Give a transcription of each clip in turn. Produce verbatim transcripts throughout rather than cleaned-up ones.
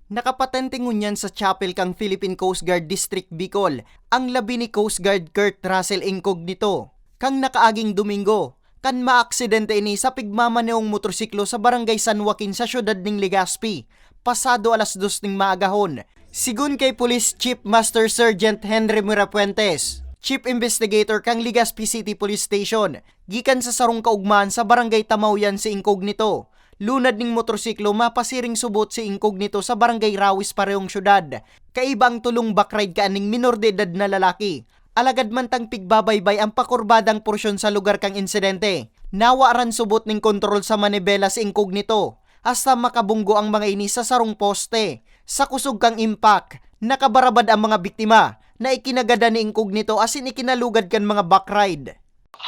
Nakapatente ngunyan sa chapel kan Philippine Coast Guard District Bicol ang labi ni Coast Guard Kurt Russell Incognito. Kan nakaaging Domingo, kan maaksidente ini sa pigmamaneong motorsiklo sa Barangay San Joaquin sa siyudad ning Legazpi, pasado alas dos ning maagahon. Sigon kay Police Chief Master Sergeant Henry Mirafuentes, Chief Investigator kan Legazpi City Police Station, gikan sa sarong kaugmahan sa Barangay Tamauyan si Incognito, lunad ning motorsiklo mapasiring subot si Incognito sa Barangay Rawis, parehong syudad. Kaiba ang tulong backride kaaning minor de edad na lalaki. Alagad mantang pigbabaybay ang pakurbadang porsyon sa lugar kan insidente, nawaran subot ning kontrol sa manibela si Incognito, hasta makabunggo ang mga ini sa sarong poste. Sa kusog kan impact, nakabarabad ang mga biktima na ikinagadan ni Incognito asin ikinalugad kan mga backride.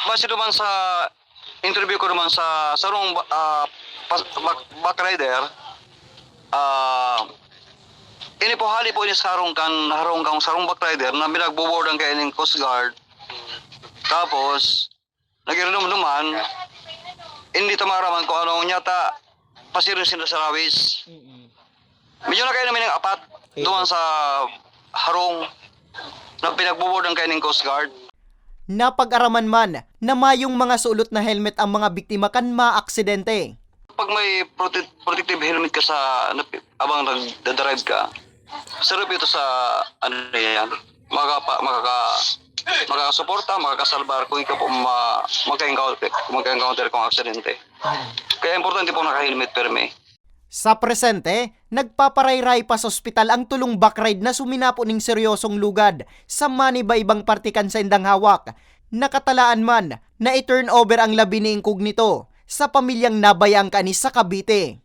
Base naman sa interview ko naman sa sarong ba-, ah, pas-, back-, backrider, ah, ini po, hali po ini sa harong kan, harong kan sarong backrider na pinagbobordan kaining Coast Guard. Tapos, nag-iinom-inom man, hindi ta maaraman kung ano niya ta, pasiring sila sa Rawis. Medyo nakain namin ng apat, duman sa harong na pinagbobordan kaining Coast Guard. Napag-araman man na mayong mga sulot na helmet ang mga biktima kan maaksidente. Pag may prote-, protective helmet ka sa, abang nagdadrive ka, sarap ito sa, ano yan, makaka-, makaka-, makakasuporta, makakasalbar kung ikaw po ma-, magka-encounter, magka-encounter kung aksidente. Kaya importante po naka-helmet perme. Sa presente, nagpaparayray pa sa ospital ang tulong backride na suminapo ning seryosong lugad sa maniba-ibang parte kan saindang hawak. Nakatalaan man na i-turn over ang labi ni Incognito sa pamilyang nabayaan kaini sa Cavite.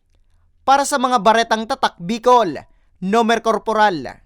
Para sa mga Baretang Tatak Bicol, Nomer Corporal.